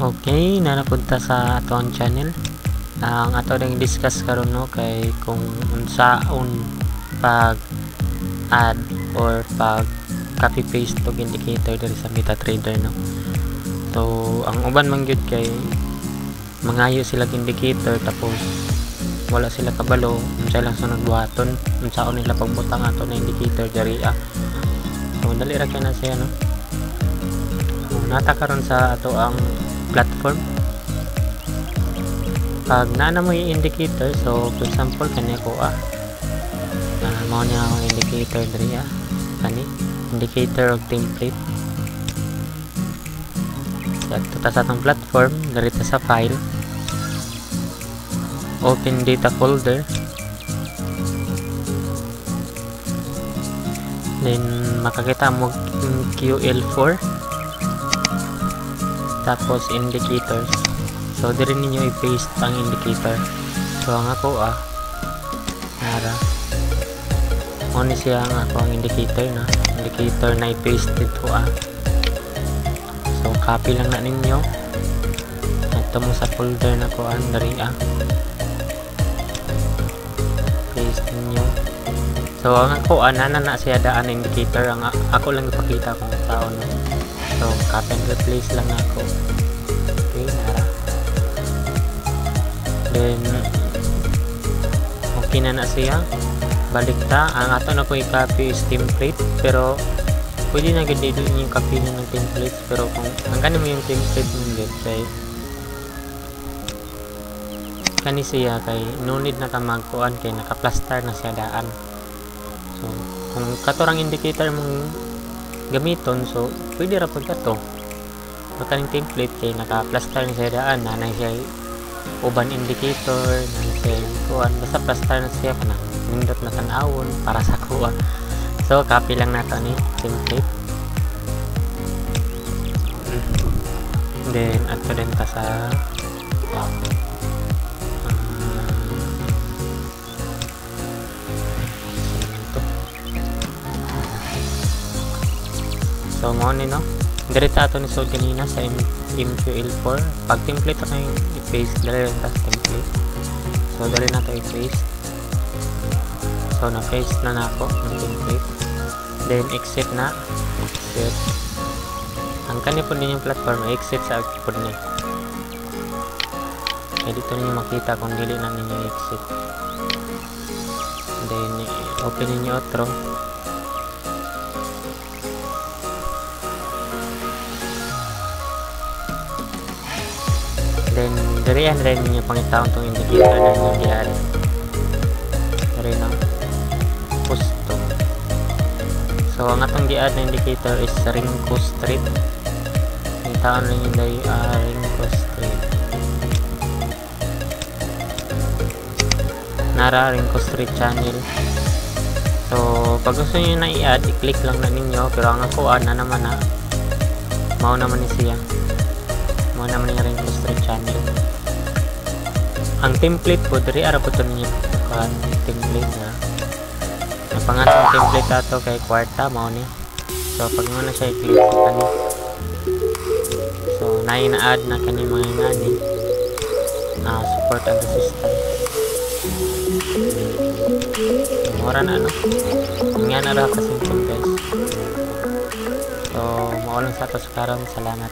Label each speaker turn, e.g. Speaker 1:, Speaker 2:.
Speaker 1: Okay, nanapunta sa atong channel. Ang ato ring discuss karon no kay kung unsaon pag add or pag copy paste og indicator diri sa MetaTrader no. So ang uban man gyud kay mangayo sila indicator tapos wala sila kabalo unsa lang sunod buhaton, unsaon nila pagbutang ato na indicator diri ah. So dali ra kay na siya no. So nata karon sa ato ang platform. Pag naa na mo yung indicator, so for example kani ako mao niya akong indicator diri kani indicator og template. So adto ta sa atong platform, diri ta sa file, open data folder, then makakita mo QL4 tapos indicators. So diri ninyo i-paste ang indicator. So ang ako nara mo ni siya ang ako ang indicator na indicator na i-paste dito So copy lang na ninyo adto mo sa folder na kuan diri paste ninyo. So ang ako ana na siya daan indicator, ang ako lang ipakita kung saan no. So copy and replace lang ako. Okay, nara. Then okay na na siya. Balik ta, ang ato na ko i-copy is template, pero pwede na gid dito yung copy ng template, pero kung ang kani mo yung template mo gid kay kani siya kay no need na ka magkuan kay naka-plaster na siya daan. So kung katorang indicator mong gamiton, so pwede ra pud kato. Kaning template kay naka-plaster na siya daan, nanay siya uban indicator, nanay siya kuan, basta plaster na siya kanang nindot na tan-awon para sa kuan. So copy lang nato ni template. Then adto din ta sa so mo ni no, diri ta ato ni sod kanina sa MQL4. Pag template na yung i-paste, dali lang ta sa template. So dali na to i-paste. So na-paste na nako ang template. Then exit na. Exit. Ang kani po ninyong platform, exit sa po ni. Kaya dito ninyo makita kung dili na ninyo exit. Then open ninyo otro. Then diri an rin ninyo pangitaon tong indicator na inyong gi-add. Diri no, custom. So ang atong gi-add na indicator is Renko Street. Pangitaon ninyo diri Renko Street. Nara Renko Street channel. So pag gusto niyo na i-add, i-click lang na ninyo, pero ang ako na naman na mao naman ni siya. Mao naman ni Renko Street channel. Ang template po diri ara po to ninyo kuan template na. Ang pangatong template ato kay kwarta mao ni. So pag mo na siya i-click kani. So naay na-add na kani mga ngani support and resistance. So, mura na no. Nga na ra ka simple guys. So mao lang sa ato sa karon. Salamat.